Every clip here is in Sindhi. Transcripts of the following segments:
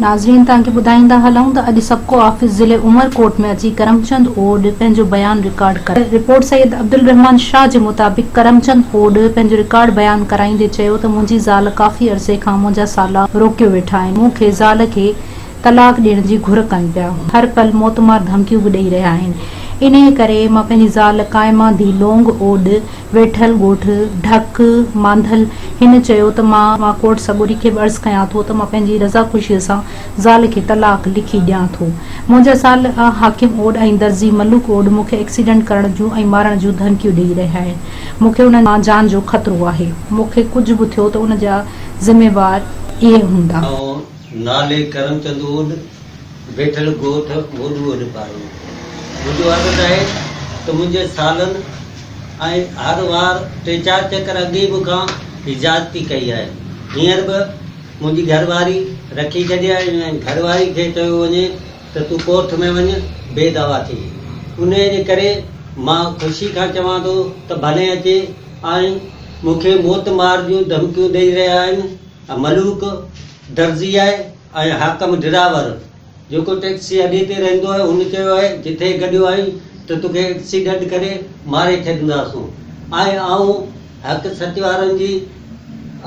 ناظرين توهان کي ٻڌائيندا هلون ته اڄ سبڪو آفيس ضلعي عمرڪوٽ ۾ اچي ڪرمچند اوڏ پنهنجو بيان رڪارڊ ڪرايو. رپورٽ سيد عبدالرحمان شاهه جي مطابق ڪرمچند اوڏ پنهنجو رڪارڊ بيان ڪرائيندي چيو ته منهنجي زال ڪافي عرصي کان منهنجا سالا روڪيو ويٺا آهن مون کي زال کي طلاق ڏيڻ جي گهر ڪن پيا هر پل موتمار ڌمڪيون به ڏئي رهيا آهن انهيء ڪري مان پنهنجي زال قائمه ڌي لونگ اوڏ ويٺل ڳوٺ ڍڪ مانڌل هن چيو ته مان مان ڪورٽ سڳوري کي به عرض ڪيان ٿو ته مان پنهنجي رضا خوشيء سان زال کي طلاق لکي ڏيان ٿو. منهنجا سال حاڪم اوڏ ۽ درزي ملوڪ اوڏ مون کي ايڪسيڊنٽ ڪرڻ جون ۽ مارڻ جون ڌمڪيون ڏئي رهيا آهن. مون کي انهن مان جان جو خطرو آهي. مون کي ڪجهه به ٿيو ته ان جا ذميوار اهي هوندا. نالي ڪرمچند اوڏ ويٺل ڳوٺ موڏو اڏ پارو. منهنجو عرض آهي ته منهنجي سالن ۽ هر وار ٽي چار چڪر اڳي ئي مون کان هي زيادتي ڪئي آهي. هينئر به منهنجي گهر واري رکي ڇڏي آهي ۽ گهر واري کي چيو وڃي ته تون ڪورٽ ۾ وڃ بي دعويٰ ٿي. انهيء جي ڪري مان خوشي کان چوان ٿو ته ڀلي اچي ۽ مون کي موت مار جون ڌمڪيون ڏئي رهيا آهن. ملوڪ درزي آهي. ۽ حاڪم ڊرائيور جيڪو ٽيڪسي اڏي تي رهندو آهي هن چيو آهي جٿي گڏيو آهين ته توکي ايڪسيڊنٽ ڪري ماري ڇڏينداسون ۽ آئون حق سچ وارن جي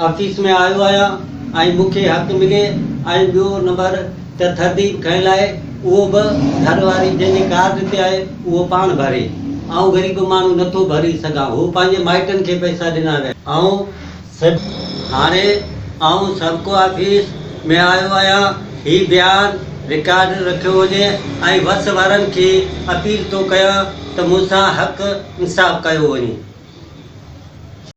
آفيس ۾ آيو آهيان ۽ مون کي حق ملي ۽ ٻيو نمبر ته ٿرديپ کڻڻ لاء اهو به گهر واري جنهن جي ڪارڊ تي آهي اهو پاڻ ڀري آئون غريب ماڻهو نٿو ڀري سگهان هو پنهنجي مائٽن کي پئسا ڏنا ويا آئون هاڻي آئون سبڪو آفيس ۾ آيو آهيان، هي بيان رڪارڊ رکيو وڃي ۽ وس وارن کي اپيل ٿو ڪيان ته مون سان حق انصاف ڪيو وڃي.